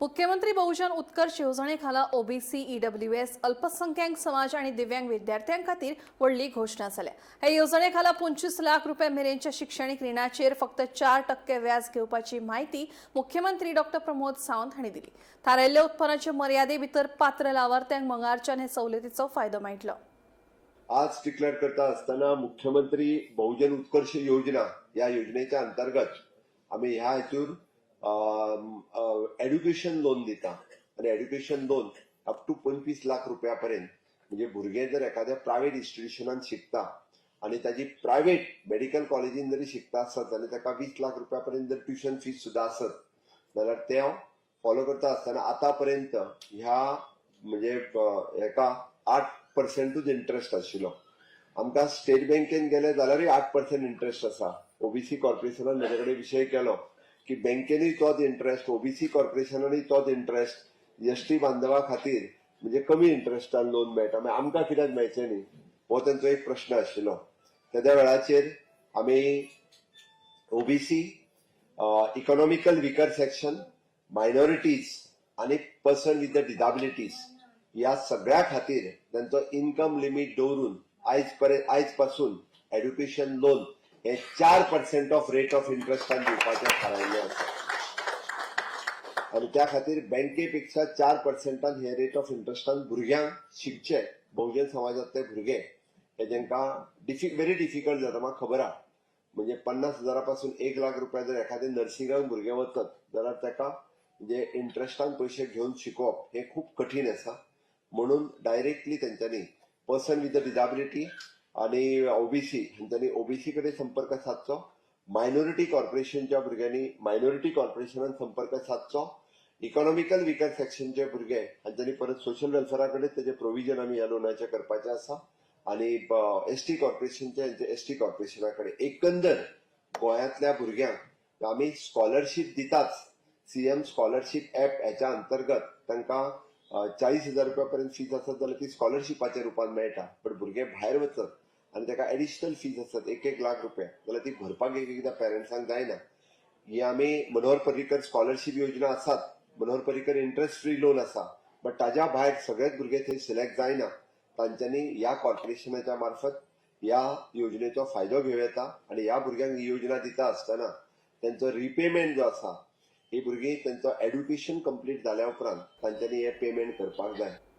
मुख्यमंत्री बहुजन उत्कर्ष येवजणे खाला ओबीसी, ईडब्ल्यूएस, अल्पसंख्याक समाज आणि दिव्यांग विद्यार्थ्यां खातीर व्हडली घोशणा जाल्या. हे येवजणे खाला 25 लाख रुपया मेरेनच्या शिक्षणीक रिणाचेर फक्त 4% व्याज घेवपाची म्हायती मुख्यमंत्री डॉक्टर प्रमोद सावंत हांणी दिली. थारायल्ल्या उत्पन्नाचे मर्यादे भितर पात्र लावार्थ्यांक मंगळारच्यान हे सवलतीचो फायदो मेळटलो. आज डिक्लेअर करता असताना मुख्यमंत्री बहुजन उत्कर्ष योजना या योजनेच्या अंतर्गत आम्ही ह्या हेतून एड्युकेशन लोन दिता आणि education loan up to 25 lakh रुपया पर्यंत. म्हणजे भुरगे जर एखाद्या प्रायव्हेट इन्स्टिट्युशनान शिकता आणि ताजी प्रायव्हेट मेडिकल कॉलेजीन जरी शिकता आसत जाल्यार ताका 20 लाख रुपया पर्यंत जर ट्युशन फीस सुद्दां आसत जाल्यार ते फॉलो करता आसतना आतां पर्यंत ह्या म्हणजे हेका 8 पर्सेंटूच इंट्रस्ट आशिल्लो. आमकां स्टेट बँकेन गेले जाल्यारूय 8% इंट्रस्ट आसा. ओबीसी कॉर्पोरेशनान म्हजे कडेन विशय केलो की बँकेनूय तोच इंट्रस्ट, ओबीसी कॉर्पोरेशनानूय तोच इंट्रस्ट, एसटी बांधवा खातीर म्हणजे कमी इंट्रस्टान लोन मेळटा, मागीर आमकां कित्याक मेळचें न्ही, हो तेंचो एक प्रश्न आशिल्लो. तेद्या वेळाचेर आमी OBC, economical weaker section, minorities आणि पर्सन विथ the disabilities ह्या सगळ्या खातीर तांचो इन्कम लिमीट दवरून आयज पर्यंत, आयज पासून एड्युकेशन लोन हे 4% ऑफ रेट ऑफ इंट्रस्टान दिवपाचें थारायल्लें आसा आनी त्या खातीर बँके पेक्षा 4 पर्सेंटान हे रेट ऑफ इंट्रस्टान भुरग्यांक शिकचे, बहुजन समाजांतले भुरगे हे जेंकां व्हेरी डिफिकल्ट जाता. म्हाका खबर आहा, म्हणजे 50 हजारा पासून 1 लाख रुपया जर एखाद्या नर्सिंगाक भुरगें वचत जाल्यार ताका म्हणजे इंट्रस्टान पयशे घेवन शिकोवप हें खूब कठीण आसा. म्हणून डायरेक्टली तेंच्यांनी पर्सन विथ अ डिजाबिलिटी आणि ओबीसी हेंच्यांनी ओबीसी कडेन संपर्क सादचो, मायनॉरिटी कॉर्पोरेशनच्या भुरग्यांनी मायनॉरिटी कॉर्पोरेशनान संपर्क सादचो, इकॉनॉमिकल विकर सेक्शनचे भुरगे हांच्यांनी परत सोशल वेलफेरा कडेन तेजे प्रोविजन आमी ह्या लोनाचें करपाचें आसा आणि एस टी कॉर्पोरेशनचे एस टी कॉर्पोरेशना कडेन. एकंदर गोंयांतल्या भुरग्यांक आमी स्कॉलरशीप दिताच. सीएम स्कॉलरशीप ऍप हेच्या अंतर्गत तांकां 40,000 रुपया पर्यंत फीस आसत जाल्यार ती स्कॉलरशिपाच्या रुपान मेळटा. पण भुरगे भायर वचत आनी ताका एडिशनल फीस आसत एक एक लाख रुपया जाल्यार ती भरपाक एक एकदां पेरंट्सांक जायना. ही आमी मनोहर पर्रीकर स्कॉलरशीप योजना आसात, Manohar Parrikar interest free loan आसा, बट ताज्या भायर सगळेच भुरगे थंय सिलेक्ट जायना. तांच्यांनी ह्या कॉर्पोरेशनाच्या मार्फत ह्या योजनेचो फायदो घेवं येता. आनी ह्या भुरग्यांक ही योजना दिता आसतना तेंचो रिपेमेंट जो आसा, ही भुरगीं तेंचो एड्युकेशन कंप्लीट जाल्या उपरांत तांच्यांनी हे पेमेंट करपाक जाय.